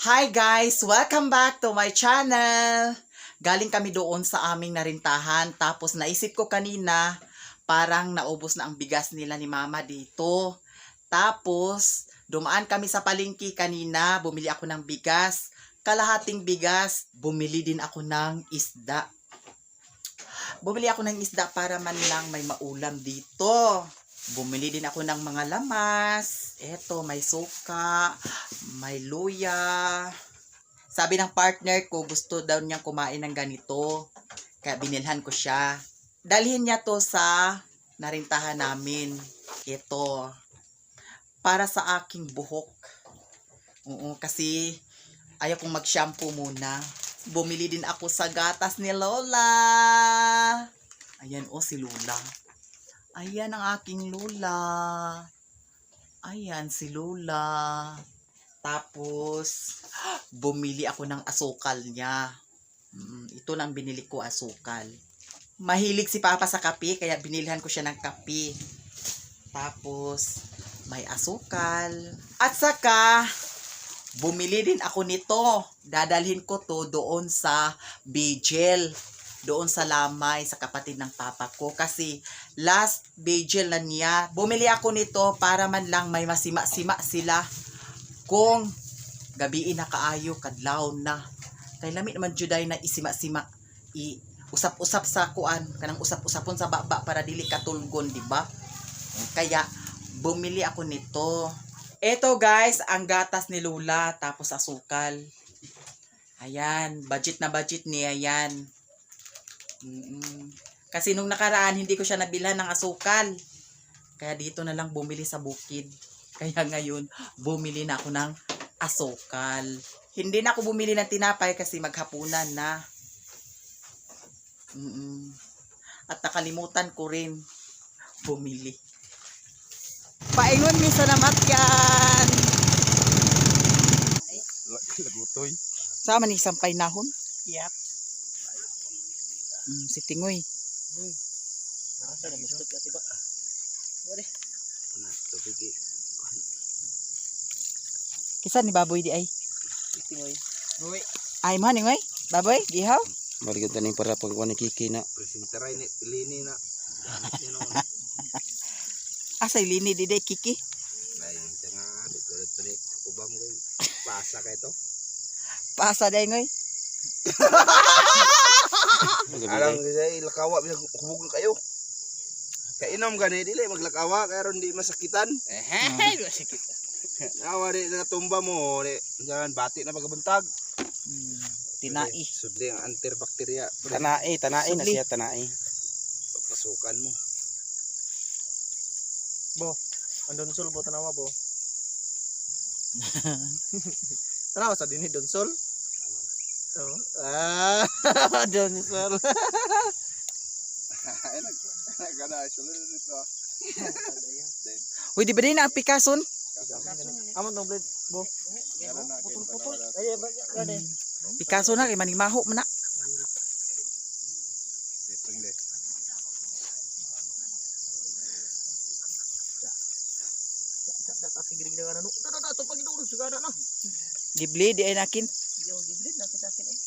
Hi guys! Welcome back to my channel! Galing kami doon sa aming narintahan. Tapos naisip ko kanina, parang naubos na ang bigas nila ni Mama dito. Tapos, dumaan kami sa palengke kanina, bumili ako ng bigas. Kalahating bigas, bumili din ako ng isda. Bumili ako ng isda para man lang may maulam dito. Bumili din ako ng mga lamas. Eto, may suka, may luya. Sabi ng partner ko, gusto daw niyang kumain ng ganito. Kaya binilhan ko siya. Dalhin niya to sa narintahan namin. Ito. Para sa aking buhok. Oo, kasi ayaw kong mag-shampoo muna. Bumili din ako sa gatas ni Lola. Ayan, oh, si Lola. Ayan ang aking Lola. Ayan si Lola. Tapos, bumili ako ng asukal niya. Ito lang binili ko, asukal. Mahilig si Papa sa kape, kaya binilhan ko siya ng kape. Tapos, may asukal. At saka, bumili din ako nito. Dadalhin ko to doon sa Bijel. Doon sa Lamay, sa kapatid ng papa ko. Kasi, last vigil na niya. Bumili ako nito para man lang may masima-sima sila kung gabiin na kaayo, kadlaw na. Kay lami naman juday na isima-sima. I usap-usap sa kuan, kanang usap-usapon sa baba para dili katulgon, di ba? Kaya bumili ako nito. Ito guys, ang gatas ni Lula tapos asukal. Ayan, budget na budget niya yan. Kasi nung nakaraan, hindi ko siya nabilhan ng asukal. Kaya dito na lang bumili sa bukid. Kaya ngayon, bumili na ako ng asukal. Hindi na ako bumili ng tinapay kasi maghapunan na. At nakalimutan ko rin bumili. Paingon mi sa namatyan. Lagutoy. Sama ni sampay nahon? Yep. Si Tingoy. Tubig eh. Kisa ni baboy di ay. Tingoy. Ay mo ni ngoy. Baboy, gihaw. Marigod na para pag ni Kiki na. Presenteray ni Lini na. Gamit niya noon. Asay lini di day kiki. Ay, nga, dito dito ni kubam kay pasa kay to. Paasa day ngoy. Alam kasi lakawa bisag hubog na kayo. Kainom gani dili maglakawa kay aron di masakitan. Eh, di sakit. Awa di natumba mo di jangan bati na pagabuntag. Tinai. Sudli ang antibacteria. Tanae, tanae na Sudli. siya, tanae. Pasukan mo. Ang donsol bo tanawa bo. Tanawa sa dinhi donsol. Oh. Ah, donsol. Ay nag nagana sulod dito. Uy, di ba din ang Picasso? Amon tong blade bo. Putol-putol. Ay, ba gani. Picasso na kay manimaho man na. Da tas gidi gidi ano. Da da da to pagidulog sigara na. Gibli di ay nakin. Yo giblid na sa akin eh.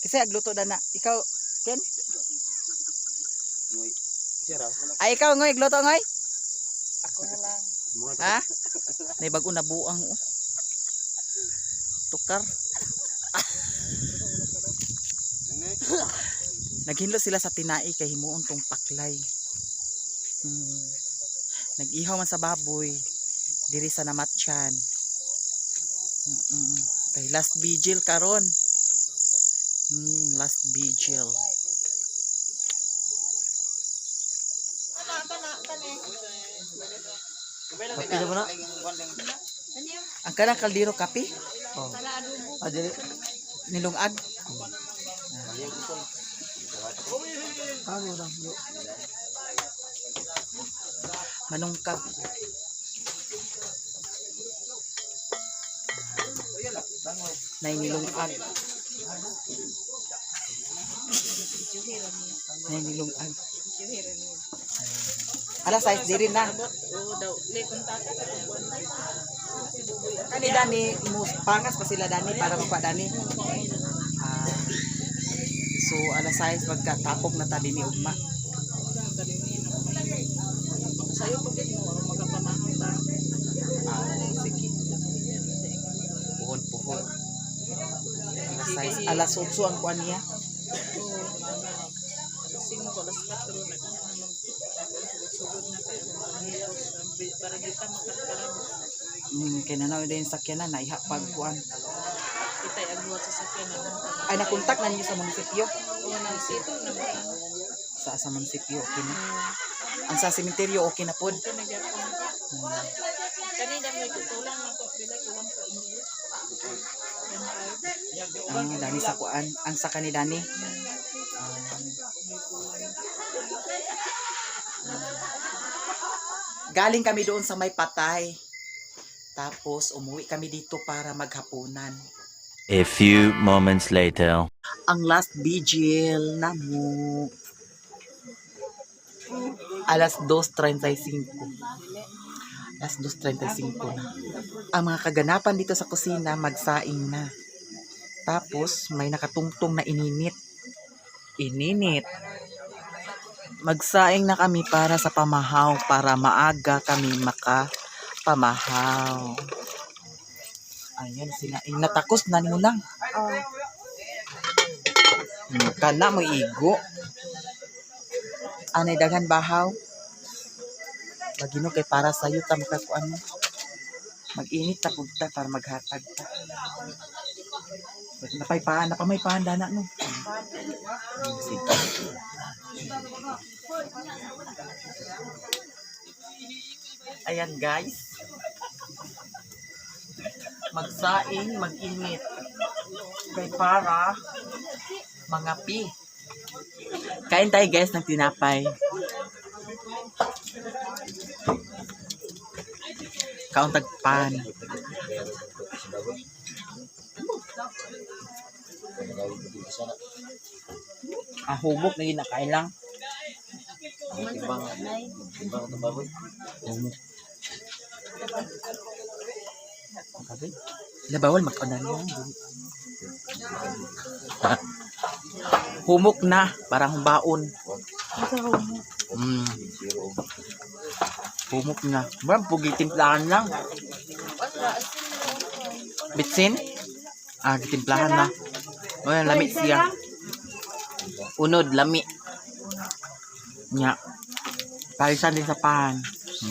Kasi agluto na na. Ikaw, Ken? Ngoy. Siya raw. Ay ikaw ngoy, gluto ngoy. Ako na lang. Ha? May bago na buang oh. Tukar. Naghinlo sila sa tinai kay himuon tong paklay. Nag-ihaw man sa baboy diri sa namatyan. Kay last vigil karon. Last vigil. Kape na ba na? Ang kanang kaldero kape Oh. Ah, dili. nilungag. Ano lang. Manungkag. Nay nilungag. Nay nilungag. Alas 6 diri na. Kani dani mus pangas pa sila dani para magpa dani. Ah, so alas 6 magkatapok na ta dinhi ugma. Ah, sige. Puhon puhon. Alas 6, alas 8 ang kuan niya. Kay nanaw din sakyanan na iha pag kuan. Ay, nakontak na ninyo sa munisipyo? Sa munisipyo okay na. Ang sa sementeryo okay na pod. Ah, dani sa kuan, ang sa kani dani. Ah. Galing kami doon sa may patay. Tapos umuwi kami dito para maghapunan. A few moments later. Ang last vigil na mo. Alas 2:35. Alas 2:35 na. Ang mga kaganapan dito sa kusina, magsaing na. Tapos, may nakatungtong na ininit. Ininit. Magsaing na kami para sa pamahaw, para maaga kami makapamahaw. Ayan, sinaing. Natakos na mo lang. Kana mo igo. Anay daghan bahaw. Magino kay para sayo ta makakuan mo. Mag-init ta pud ta para maghatag ta. Napay paan, napamay paan dana no. Sige. Ayan guys. Magsaing, mag-init. Kay para mga pi. Kain tayo guys ng tinapay. Kauntag pan. Ang hubok na ginakain lang. La bawal magkanan yan. Humok na, parang humbaon. Humok na. Parang pugi timplahan lang. Bitsin? Ah, gitimplahan na. O, yan, lami siya. Unod, lami. Nya. Parisan din sa pan.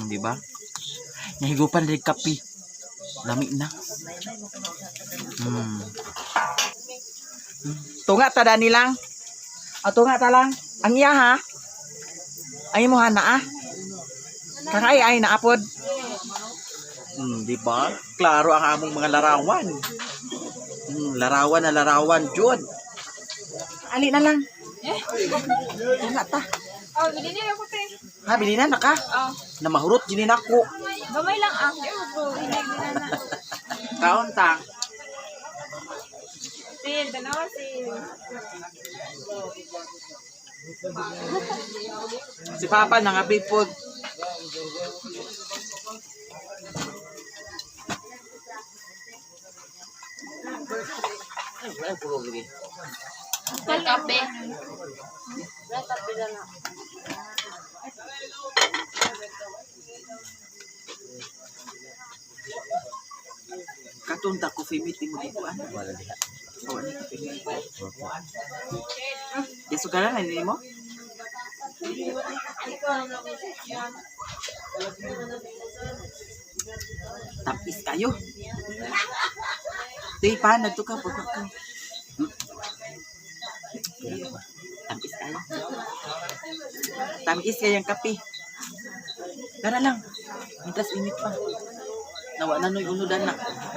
Di ba? Nahigupan din kape. Lami na. Tunga ta dani lang. O tunga ta lang. Ang iya ha. Ay mo hana ah. Kakay ay naapod. Di ba? Klaro ang among mga larawan. Larawan na larawan, jud. Ali na lang. Tunga ta. Oh, bili niya ako te. Ha, bili na naka. Oh, Na mahurot gini nako. gamay lang ah. Di mo hinig na na. Kaon ta. Sil, dalawa sil. Si Papa nangapipod. Kape. Katunta coffee mate mo dito ano. Oh, ano coffee mate? Ya sugaran na nimo? Tapis kayo. Tuy pa nagto ka pagka ka. Tamis kayo. Tamis kayo ang kape. Tara lang. Mientras init pa. Nawa na no'y unodan na.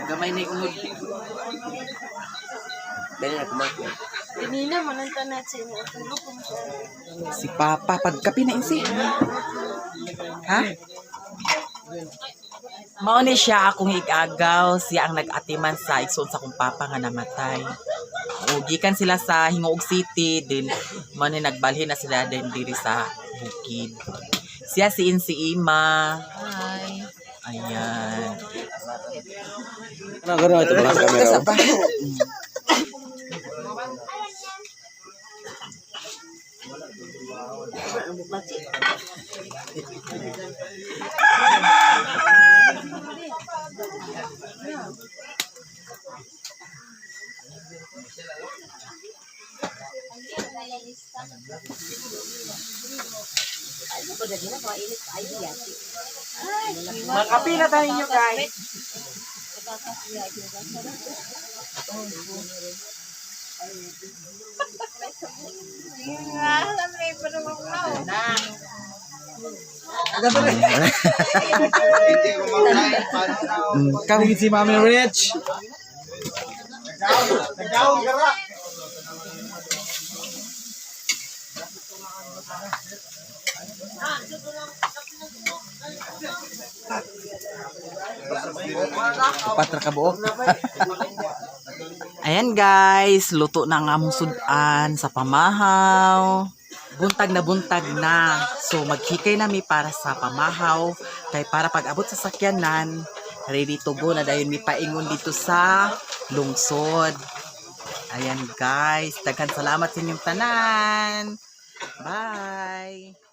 Gamay na unod. Dali na kumain. Kanina mananta na siya mo tulog ko siya. Si Papa, pagkape na insi. Ha? Mao ni siya akong igagaw, siya ang nag-atiman sa igsoon sa akong papa nga namatay. O gikan sila sa Hingoog City din mao ni nagbalhin na sila din diri sa bukid. Siya si Insi Ima. Hi. Ayan. Ano gano'n ito ba sa camera? Makapi na tayo nyo, guys. Hindi ko makain. Paano na ako? Kami Si Mami Rich. Upat ra ka buok. Ayan guys, luto na ang among sudan sa pamahaw. Buntag na buntag na. So maghikay nami para sa pamahaw kay para pag abot sa sakyanan, ready to go na dayon mi paingon dito sa lungsod. Ayan guys, daghan salamat sa inyong tanan. Bye.